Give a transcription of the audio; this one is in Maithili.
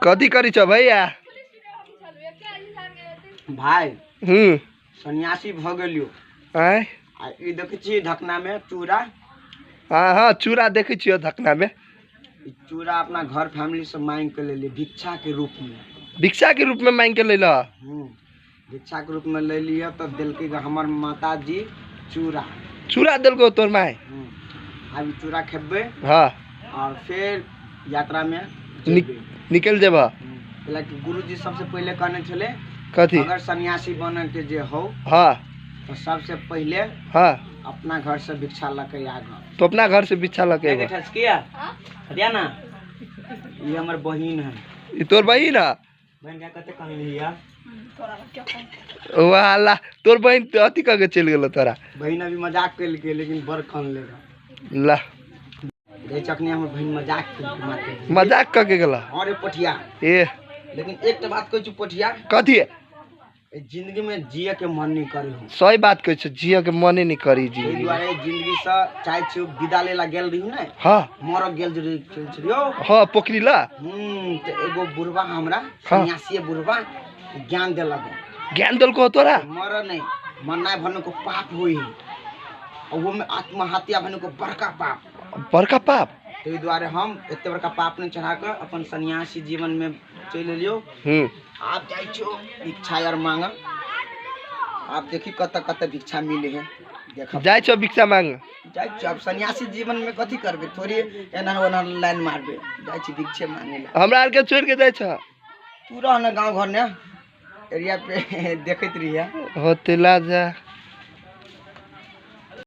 कथी करी छौ भैया? भाई सन्यासी भ गेलियो। आँय? आ ई देखै छी ढकना में चूड़ा। हाँ हाँ चूड़ा देखै छियो ढकना में। ई चूड़ा अपना घर फैमिली से मांग के लेलिए भिक्षा के रूप में। भिक्षा के रूप में मांग के लेलह? भिक्षा के रूप में ले लियो तब देलकै ग हमर माता जी चूड़ा। चूड़ा देलको तोर माय? आब ई चूड़ा खेबै। हाँ। और फिर यात्रा में जेबै। निकल जेबह? कैलाकि गुरुजी सबसे पहले कहने छलै कथी? अगर सन्यासी बने के जे हो, हाँ। तो सबसे पहले हाँ। अपना घर से भिक्षा लके आ गो। तो अपना घर से भिक्षा लके एक आबह। ठसकिया? हटिया ना, ये हमर बहिन है। ई तोर बहिन है? बहिन के कते कमी लिया? वाह अल्लाह, तोर बहिन तो अथी कह के चलि गेलो तोरा। बहिन अभी मजाक केलकै लेकिन बड़ कन लेगा। ला। रे चकनी हमर बहिन मजाक केलकै माते। मजाक कह के गेला? हाँ रे पोठिया। ए। लेकिन एक बात कहै छु पोठिया। कथी? ए जिंदगी में जिए के मन नहीं करे हो। सही बात कहै छु, जिए के मने नहीं करी जिंदगी। एहि दुआरे जिंदगी से चाहे छु विदा लेला गेल रही ने। हाँ। मर गेल जे रही छलियो। हाँ, पोखरी ला। तो एगो बुढ़वा हमरा, हाँ। सन्यासी बुढ़वा ज्ञान देलक। ज्ञान देलको तोरा? मर नहीं, मरनाय भन्नु को पाप होई है। और वो में आत्महत्या भन्नु को बड़का पाप। बड़का पाप? ताहि दुआरे हम एते बड़का पाप नहीं चढ़ा के अपन सन्यासी जीवन में चलि एलियो। आब जाइ छो भिक्षा यार मांग। आप देखी कत कत भिक्षा मिले है। देखब। जाइ छो भिक्षा मांग? जाइ छो, अब सन्यासी जीवन में कथी करबे, थोड़ी एना ओना लाइन मारबे, जाइ छी भिक्षे मांगे ला। हमरा आर के छोड़ के जाइ छो? तू रह न गांव घर ने एरिया पे देखैत रहिए। होते ला जा।